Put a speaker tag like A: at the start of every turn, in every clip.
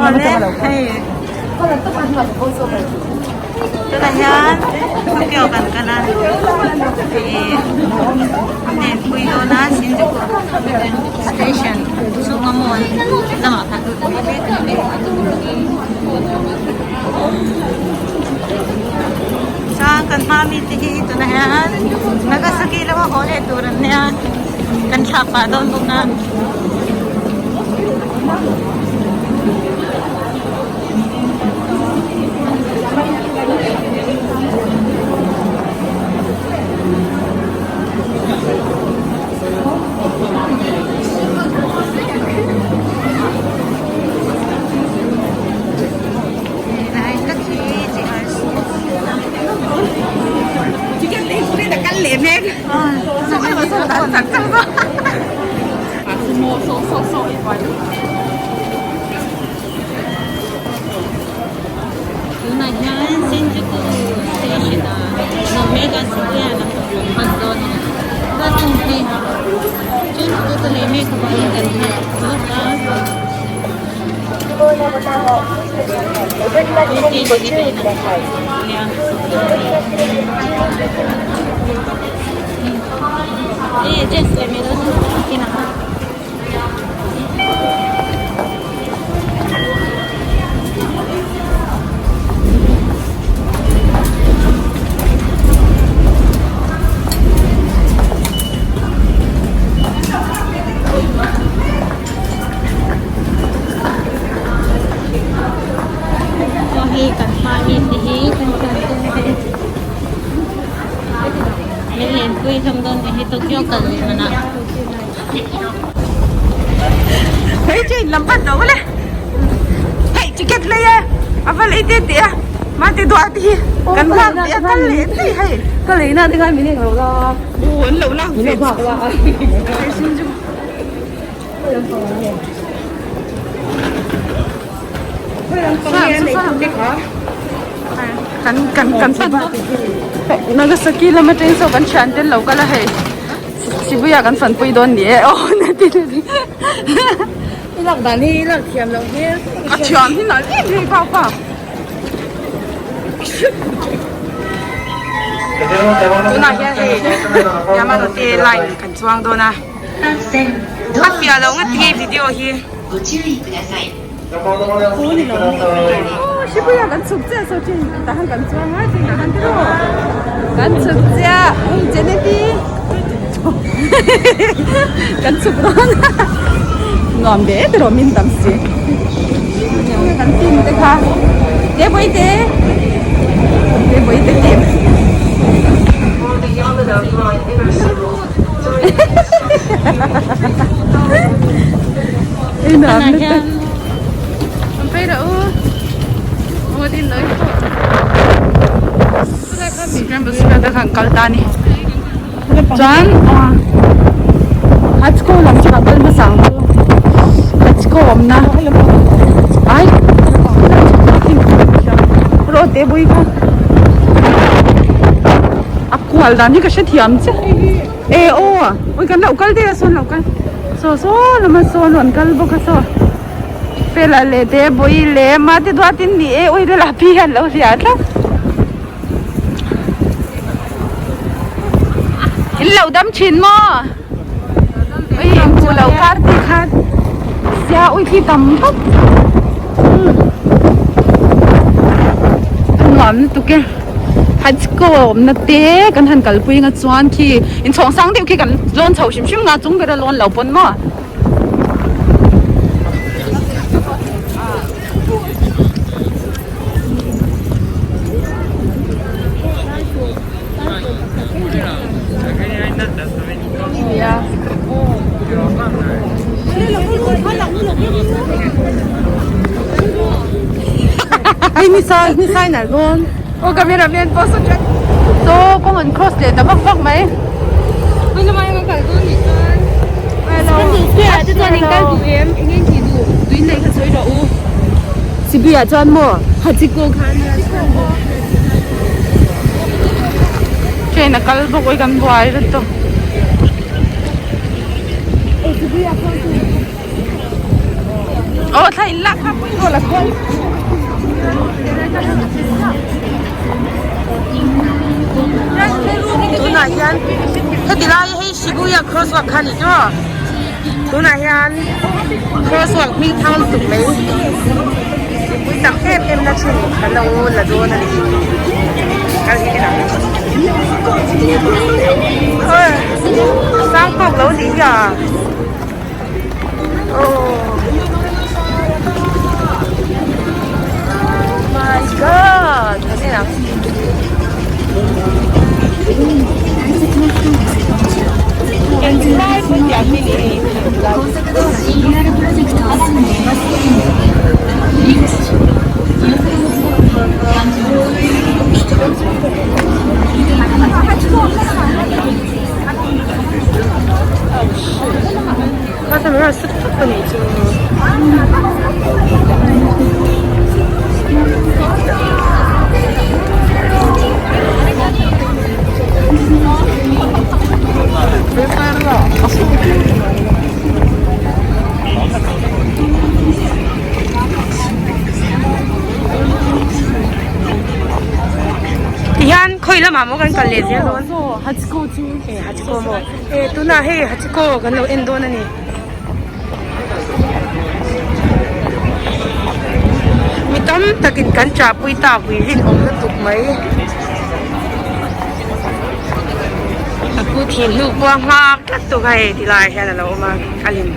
A: Awle hei tunah hian Tokyo kan kal a ih an pui dawn a Shinjuku station chhunga mall lamah khan lut a ni mek a ni. Chuan kan hma mi te hi tunah hian Nagasaki lama haw leh tur an nia kan thlah pah dawn bawk a. Tunah hian Shinjuku station ah Omega Square lam kan pan dawn a chuan heng hi train ticket a lei mek avangin kan nghak lawk a. Aw hei kan hma mi te hi kan tlan dawn a hei min lenpui hlawm dawn a hei Tokyo kal leh manah.
B: Hei train lam pan tawh le hei ticket lei e a va lei te tih a mahni duah te hi kan lak tih a kal leh daih hei
C: ka lei na te khan min eng lo la
B: aw an lo lak
C: min lo nghak la
B: hei sin chu kan kan kan pan Nagasaki lama train saw kan thian te an lo kal a hei Shibuya kan fan pui dawn ni e aw na ti ti
C: I lak dan hi i lak thiam loh hmel
B: a thiam hi nalh em hei pa pa tunah hian hei Yamanote line kan chuang dawn a a fiah loh ngat nge video hi Aw Shibuya kan chhuk chiah saw train tah khan kan chuang a train ah khan tiraw kan chhuk chiah um Jeneti kan chhuk dawn a nuam ve tiraw min tam si kan team te kha te bawihte te bawihte team Chuan Hachiko lam chu kan kal hmasa ang chu Hachiko awmna ai rawh teh bawih kha a kual dan hi ka hrethiam chiah e aw ui kan lo kal daih a sawn lo kal saw saw lama sawn rawn kal bawk a saw fela leh te bawi leh mate duatin ni e ui vel a pi hian lo hria tlat in lo dam thin maw ui hmuh loh kar tih khan sia ui khi tam vak a nuam lutuk e Hachiko awmna te kan han kalpui anga chuan khi inchhawng sang deuh khi kan lawn chho hrim hrim nga chung ber a lawn lo pawn maw. Hei ni sai ni sai nalh dawn aw camera man pawh saw teuh saw kawng an cross leh ta vak vak mai Shibuya chuan maw Hachiko khan train a kal bawk oi kan buai lutuk aw thla in lak kha pawh.
C: Tunah hian heti lai hei Shibuya crosswalk kha a ni chu tunah hian crosswalk hming thang lutuk mai mipui tam em em na thin kan lo la dawn a ni kal hi ang sang tawk lo nih hi a oh my god kan en ang. Tihian khawi lamah maw kan kal leh zel dawn Hachiko chu e Hachiko maw e tunah hei Hachiko kan lo en dawn a ni. Mi tam takin kan chahpui ta pui rinawm lutuk mai. A pu thih hnu pawh a nghak tlat tawk a hei ti laiah hian a lo awm a a lem.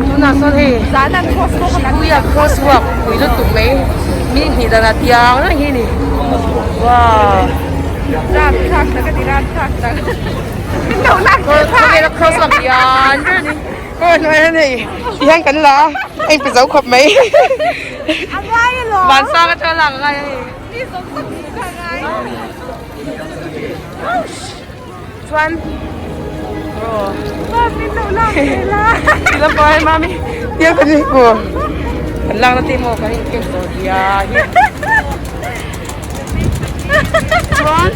C: Tunah sawn hei Shibuya cross walk pui lutuk mai mi hnih dan ah tiang reng hi a ni wow. Khawvela cross walk lian ber a ni. Aw hnuai a nei ti hian kan la a a inpe zo khawp mai vansang atanga lak a ngai a hei chuan aw ti lampang ah hian mami tiang kan inhmu kan lakna te maw kan inkeng tawh diai hi chuan.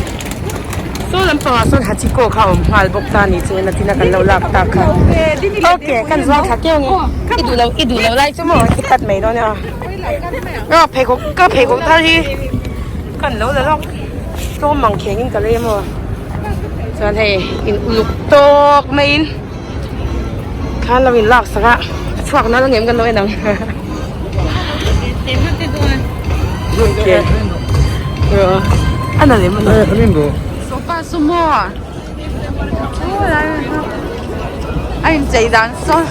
C: Saw lampangah sawn Hachiko kha a awm nghal bawk ta ni chu nakin a kan lo lak tak kha. Ok kan zuang thla keuh ang i duh lo i duh lo lai chu maw i cut mai dawn nia. Aw pheikhawk ka pheikhawk thar hi kan lo la lawk tlawm mang kheng in ka lei maw chuan hei in uluk tawk mai in khan lo in lak sak a a chhuak nal ang em kan lo en ang.
B: Sofa sumo a inchei dan saw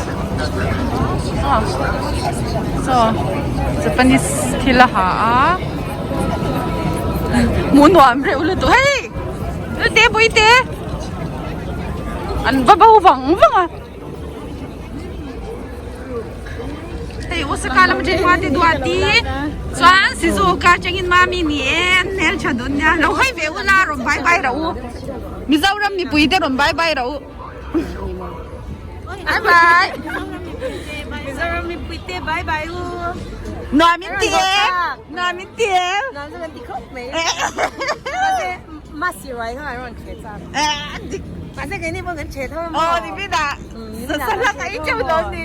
B: saw Japanese thil a ha a hmuh nuam reuh lutuk hei te pui te an va bo vang vang a. Hei Osaka lam atangin Mate Duati chuan Shizuoka atangin Mami ni e an hmel tha dun nia lo hawi ve ula rawn bye bye rawh u Mizoram mipui te rawn bye bye rawh u bye bye
A: Mizoram mipui te bye bye u
B: nuam in ti em nuam in ti em
A: nuam chu kan ti khawp mai Masi ruai kha an rawn chhe chak. Mahse keini pawh kan chhe tho a maw?
B: Aw ni bik ah sala ka ei teuh dawn ni.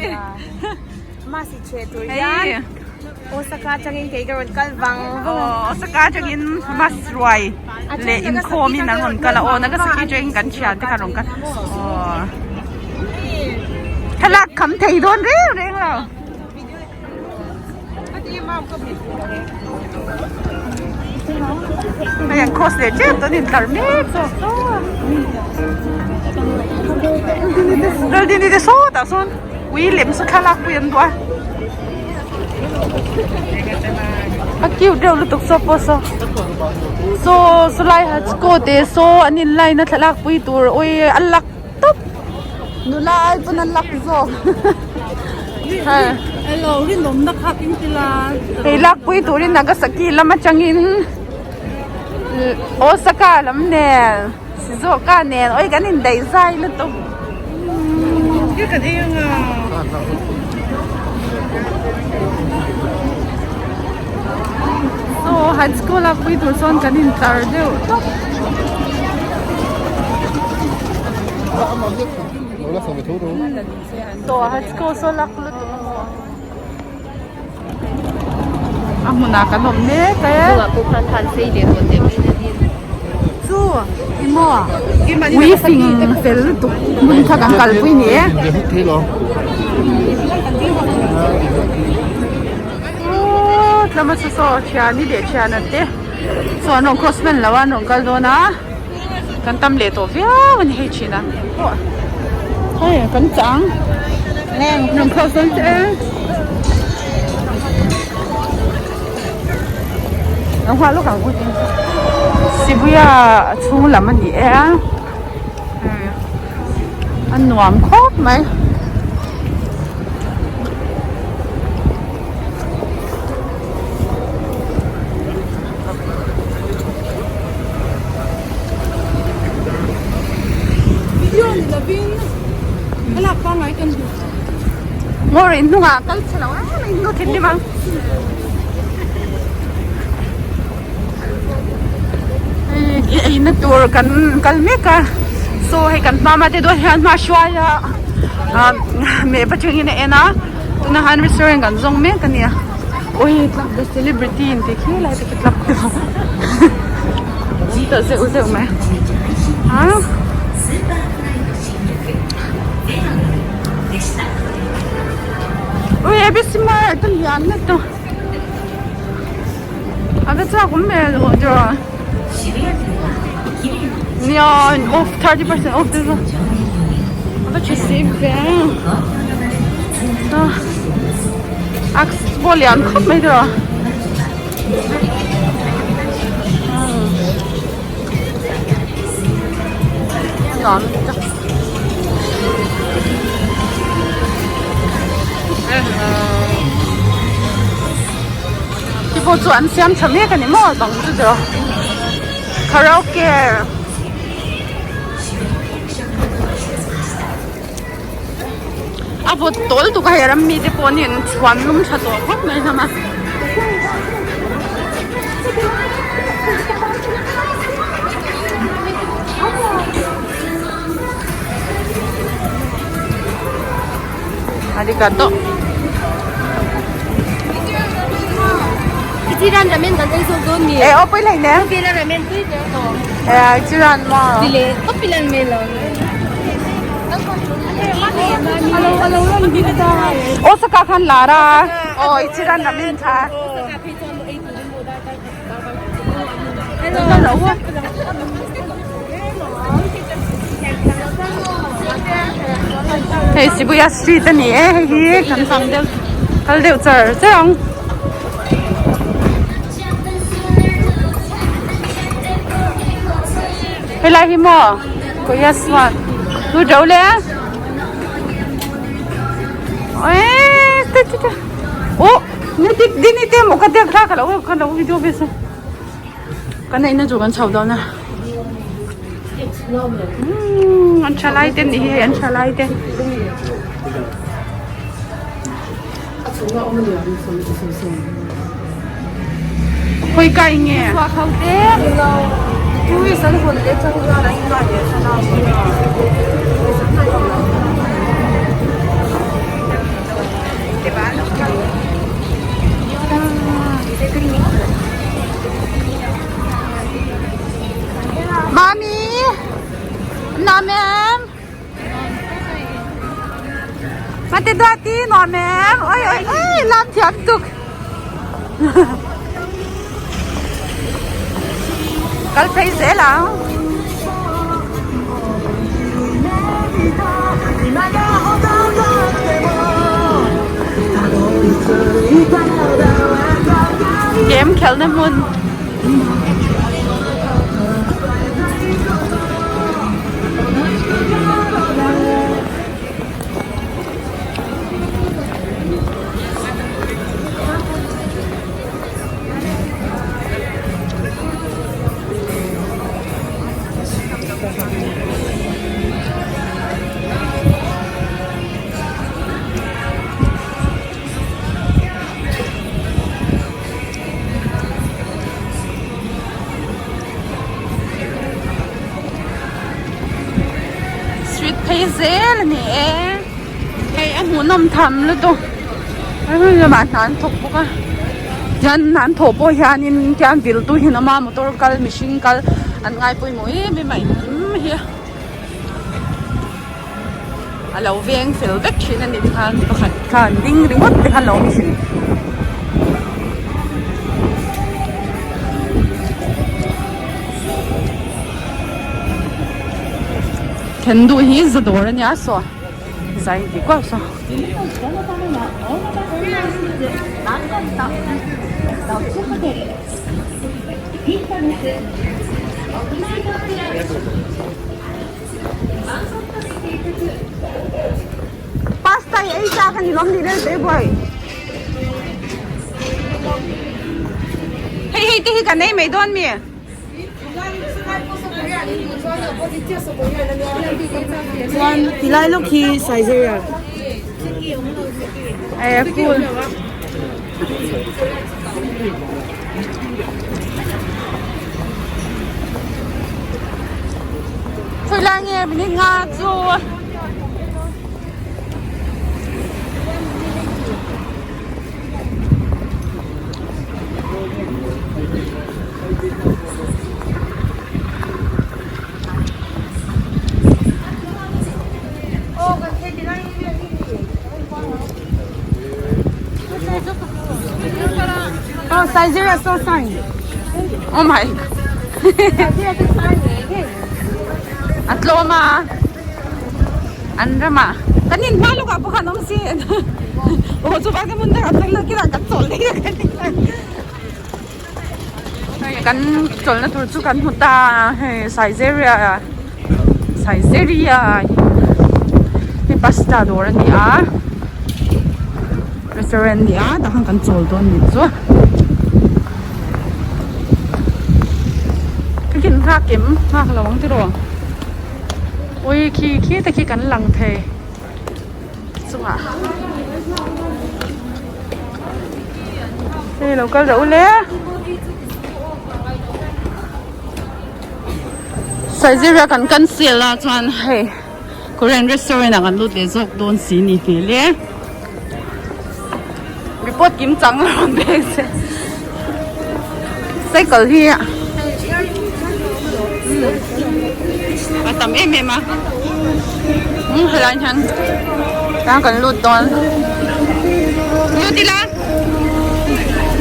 A: Masi chhe tur hian Osaka atangin kei ka rawn kal vang vang a.
B: Aw Osaka atangin mas ruai leh inkhawm in an rawn kal a. Aw Nagasaki atangin kan thian te kha an rawn kal. Aw thlalak kham thei dawn reng reng lo. Hei an cross leh tep dawn in tlar mek zawk zawk Daldini te sawtah sawn ui lem saw thlalak pui an duh a a cute deuh lutuk saw pawh saw saw sawlai hachiko te saw an in line a thlalak pui tur ui a luck tawp nula ai pawn a luck zawk
C: Hello rinawmna kha tin tila
B: hei lakpui turin Nagasaki lam atangin Osaka lam nen Shizuoka nen oi kan indaih zai lutuk
C: kan ei anga
B: so hachiko lakpui tur chuan kan intlar deuh tawp. A hmunah kan awm mek e. Chu i maw ui fing fel lutuk hmun kha kan kalpui ni e. Aww tlama chu saw thiani leh thiana te saw an rawn cross hman lo a an rawn kal dawn a kan tam leh tawh viau a ni hei thin a hei kan chang rawn cross dawn che e an nghah lawk ang Shibuya chhung lam a ni e a a nuam khawp mai. Ngawr in hnungah kal che lo em em in thinrim ang. Hei eina tur kan kal mek a saw hei kan hma te dawn hian hma hruai a ah map atangin a en a tunah hian restaurant kan zawng mek a nia awi club the celebrity in tih khi lai te khi club te awm tawh zeuh zeuh mai a. Ui abc mart a lian lutuk. A va chak awm ve lo tiraw nia off 30% off te chu a va tha si ve a pawh lian khawp mai tiraw nuam tak. Khi pawh chu an siam tha mek a ni maw bang chu tiraw karaoke a vawt tawl tuk a hei ram mite pawh an in chhuan lum tha tawh khawp mai hlawm a. Arigato.
A: Ichiran ramen kan ei zawk dawn ni.
B: E aw pui hlei ne.
A: Pila ramen tui ber to.
B: E ichiran ma.
A: Dile ko pilan me lo.
B: Alo alo ran bi ta. Osaka khan lara. Oh ichiran ramen tha. Hello. Hei Shibuya street a ni e hei hi kan fang deuh kal deuh char char ang. Helai hi maw Koya Swan nu do le ê te te te ô ni dik dini te maw ka dek thla ka lo ka lo video ve se kan eina chu kan chho dawn a umm an tha lai te nih hi hei an tha lai te. Khawi kai nge? Mami! Nuam em? Mate Duati nuam em? Oi oi oi lam thiam tuk. Kal phei zel ang. Game khelna hmun. phei zel a ni e hei a hmuhnawm tham lutuk a hmun lamah hna an thawk bawk a tihian hna an thawh pawh hianin tihian vil tu hi an awm a motor kal mihring kal an ngai pawimawh em em a engkim hi a lo veng fel vek thin a ni tikhan pakhat khan ding ringawt te khan lo awm thin. Then duh hi za dawr a nia saw zai ti kuau saw. Pasta hi ei chak a ni lawm ni rel te buai. Hei hei te hi kan ei mai dawn mi?
C: Chuan tilai lawk hi Saizeriya.
B: Eh cool. Khawi lai nge minute nga chu.
C: Oh, Saizeriya saw sign.
B: Oh my. A tlawm a. An ramah kan in hma lawkah pawh khan awm si. Aw chuvang te hmun dangah chuan nakina kan chawl daih a kan Kan chawlhna tur chu kan hmu ta a hei Saizeriya Saizeriya hei pasta dawr a ni a restaurant a ni a tah khan kan chawl dawn a nih chu ka kin nghak em nghak lo ang tiraw ui khi khi te khi kan lang thei. chungah hei lo kal rawh u le Saizeriya kan cancel a chuan hei Korean restaurant ah kan lut leh zawk dawn si ni hmel e report kim chang a rawn pek che cycle hi a tam em em a umm helai hian tah kan lut dawn lut ila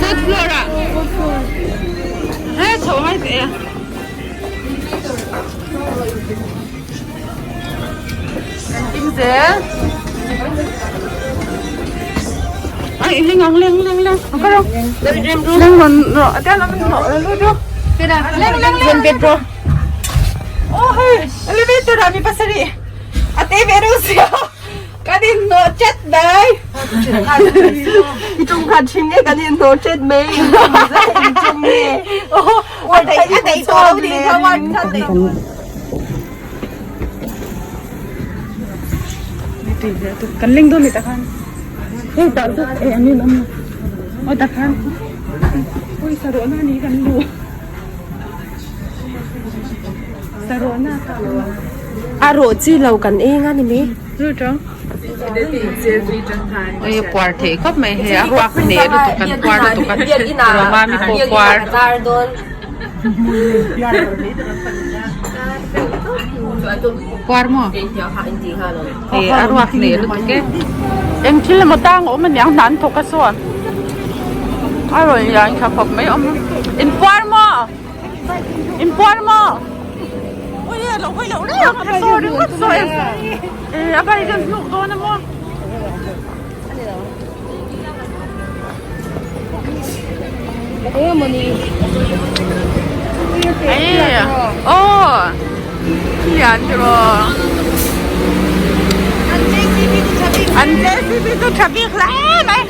B: fourth floor ah he chho ngai ve a. Kim zel. Ai leng ang leng leng leng. Ang karo. Leng ron ro. Ate lam ro lu ro. Leng leng leng. Pedro. Oh hey, elevator ami pasari. Ate vero siya. Kanin no chat bay.
C: I tung khat thin e kanin no chat mai. Chung nge.
B: Oh, ate ate to lo di ka wan chat. Kan leng dawn ni tak khan hei tah chu eh an in awm aw tak khan ui saruahna a ni kan luh saruahna
C: a rawh chi lo kan eng a ni mai
B: chu chang ui puar theih khawp mai hei a ruak hneh lutuk kan puar lutuk a roma mi pawh puar. Puar maw? Hei a ruak hneh lutuk e. Eng thil emaw tang a awm aniang hna an thawk a saw a rawn lian tha khawp mai awm in puar maw? In puar maw? Ui e lo hawi loh reng a saw ringawt saw e a bike hian hnuk dawn a maw? Aw lian tiraw an JCB chu tha bik hle mai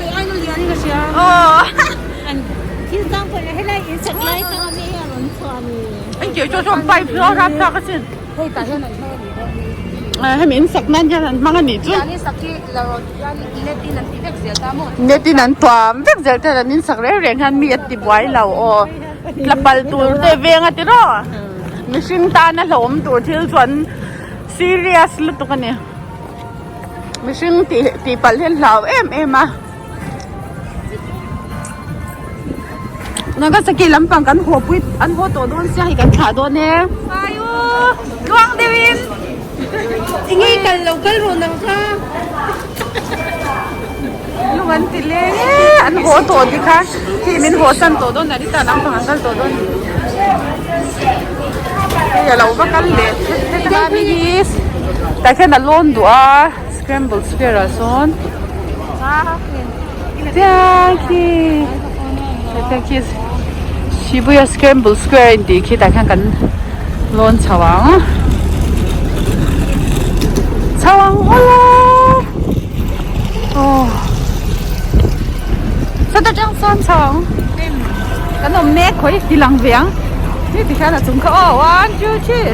B: aw an keu chu chuan pipe chu a rap thlak asin. Hemi in sak nan hian an hmang a nih chu. Net in an tuam vek zel te an in sak reng reng hian mi a ti buai lo aw. Tla pal tur te veng a ti rawh. Mihring tana hlauhawm tur thil chu an. Serious lutuk a ni. Mihring tih tih palh hi an hlau em em a. Nagasaki lampang kan haw pui an haw tawh dawn sia hei kan thlah dawn e.
A: Ayu tluang deuhin
C: Enge i kal lo kal rawh nang kha.
B: Lung an ti leng e an haw tawh ti kha khi min haw san tawh dawn Narita lampang an kal tawh dawn hei a lo va kal leh hemi hi tah khian a lawn duh a scramble square ah sawn tiang khi tiang khi Shibuya scramble square intih khi tah khian kan lawn chho ang chho ang awle aw sawta tang sawn chho ang kan awm mek khawi ti lang ve ang ni ti khian a chung kha aw one two three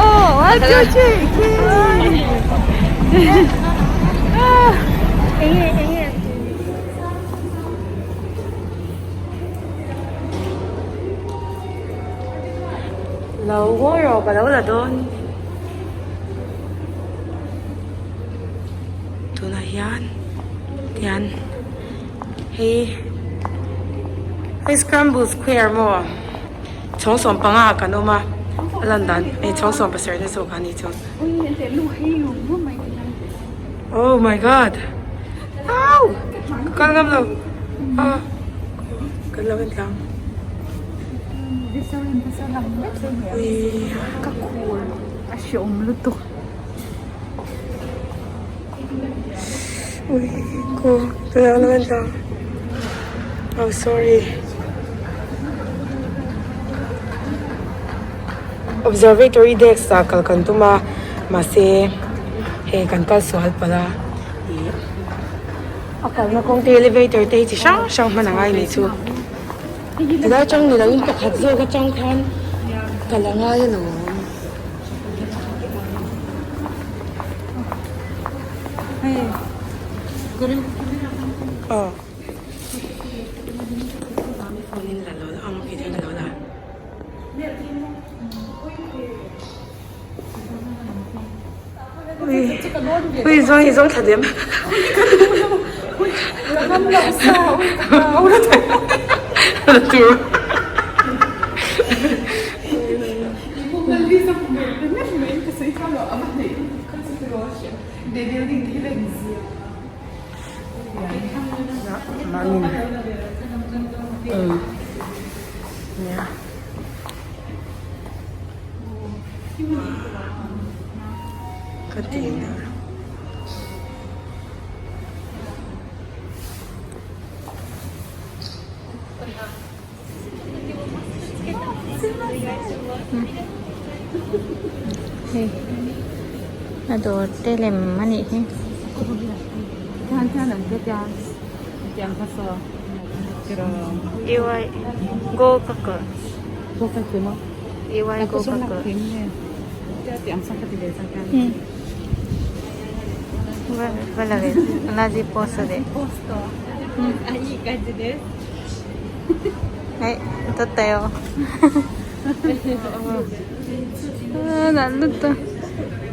B: oh one two three
C: Lo ngawi rawh ka lo la dawn. Tunah hian tian hei hei scramble square maw chhawng 15 ah kan awm a a lan dan hei chhawng 17 na zawk a ni chu oh my god au ka kal ngam lo a kan lo en tlang.
B: Ka khur a hreawm lutuk.
C: Ui ko tunah lo en tlang oh sorry observatory desk ah kal kan tum a mahse hei kan kal sual palh a ih a kalna kawng te elevator te hi chi hrang hrang hman a ngai a nih chu. Tilai atang ni loin pakhat zawk atang khan kal a ngai alawm. Aw. Phone in la lo la ang video in la lo la. Ui ui zawng hi zawng thla dem. Tur. Nia. Ka ti na.
A: Hei a dawr te lem a nih hi.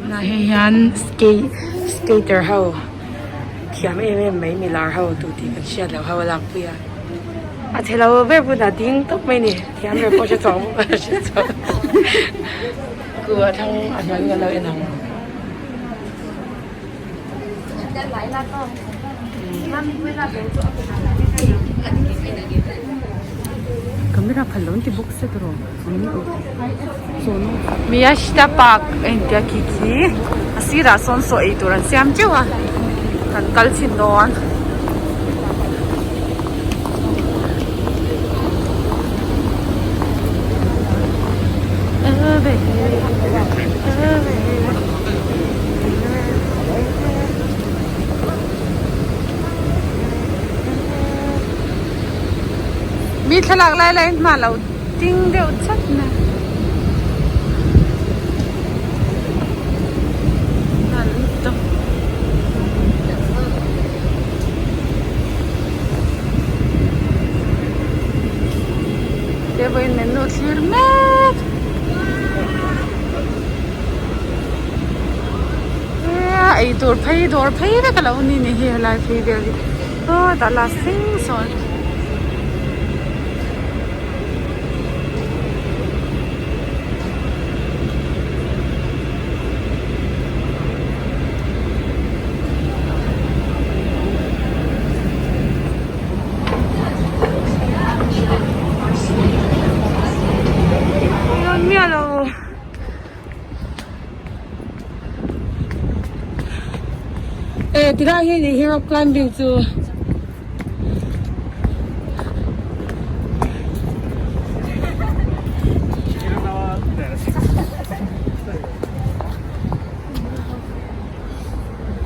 C: Tunah hei hian skater ho thiam em em mai milar ho tu tih kan hriat loh ho a lakpui a a chhe lo ber bulah ding tawp mai a ni thiam ber pawh hre chhuak bawk a hre chhuak ku a thlang a hnuai kan lo en ang.
B: Camera phal lo an ti bawk se tawh Miyashita park a intia khi khi a sirah sawn saw ei tur an siam teuh a kan kal chhin dawn. Mi thlalak lai laiin hma lo ding deuh chat mai. Te vawiin min nu thlir mek. ei tur phei dawr phei vek a lo ni ni hi helai phei vel hi aw tah last thleng sawn.
C: E tilai hi ni hi rock climbing chu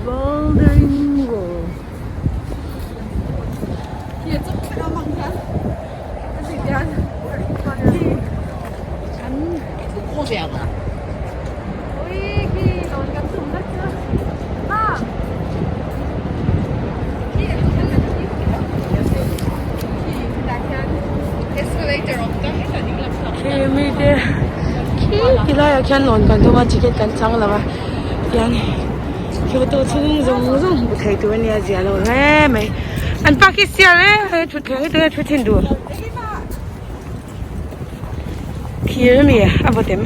B: Bouldering wall.
C: Khi mite khi ti laiah khian lawn kan tum a ticket kan chang lo a tian kyoto chhung zawng zawng hmuh theih tur ania zia lo hle mai an park hi sial em em thutthleng hi tunge thu thin duh. Thir ami a vawt em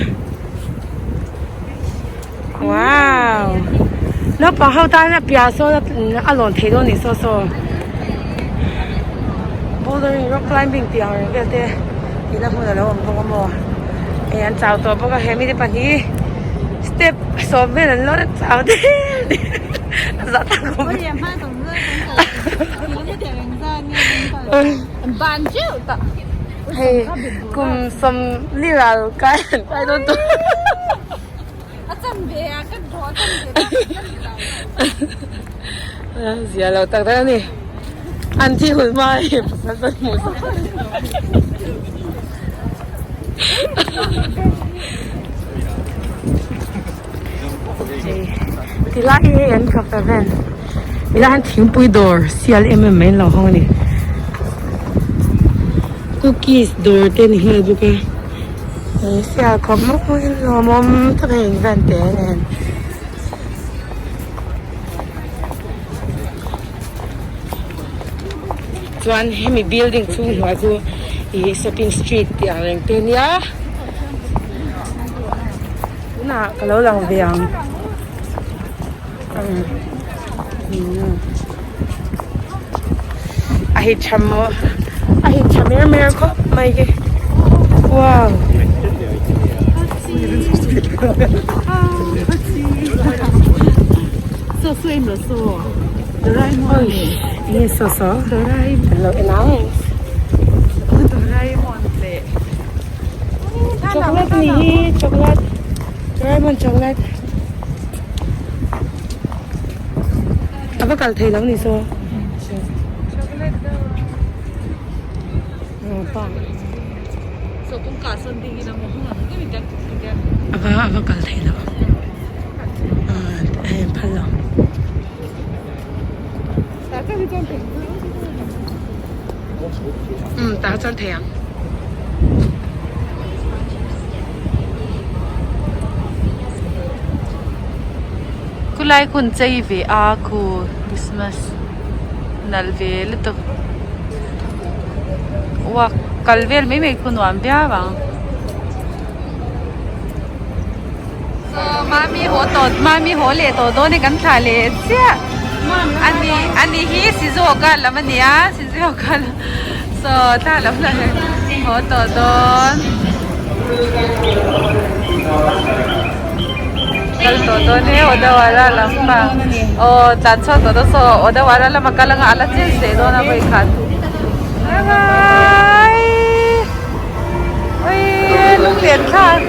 C: wow naupang ho tan a piah sawn a lawn thei dawn anih saw saw bouldering rock climbing tih ang reng vel te tihna hmun alo awm bawk a maw hei an chau tawh bawk a he mite pahnih step sawm vel an lawn a chau der a zah tak awm Hei kum sawm li ral kai an kai dawn tawh. Zia lo tak tak a ni. An thi hul hma hei pasal pawn hmuh sak. Tilai hi hei an khap vel. Tilai hian thingpui dawr sial em em mai an lo hawng a ni. Cookies dawr te ni nghal bawk a. Sial khawp mawi lawmawm tak a inven teh nen. Chuan hemi building chhung hnuai chu ih shopping street tih ang reng te a nia. Tunah ka lo lang ve ang a hi tha maw a hi tha mer mer khawp mai hi wow. Enge saw saw an lo en ang chocolate ni hi chocolate Doraemon chocolate a va kal thei lo ni saw a va a va kal thei lo a en phal lo. Umm tah chuan thei ang.
B: Khulai hun chei ve a khu Christmas nalh ve lutuk uak kal vel mai mai khu nuam viau ang. Mami haw tawh mami haw leh tawh dawn e kan thlah leh chiah ani ani hi Shizuoka lam a nia Shizuoka lam saw thla lam lah hi haw tawh dawn kal tawh dawn e Odawara lam pang aw tlan chhuak tawh dawn saw Odawara lama kal anga a la chen seh dawn a vawikhat bye bye ui lunglen thlak.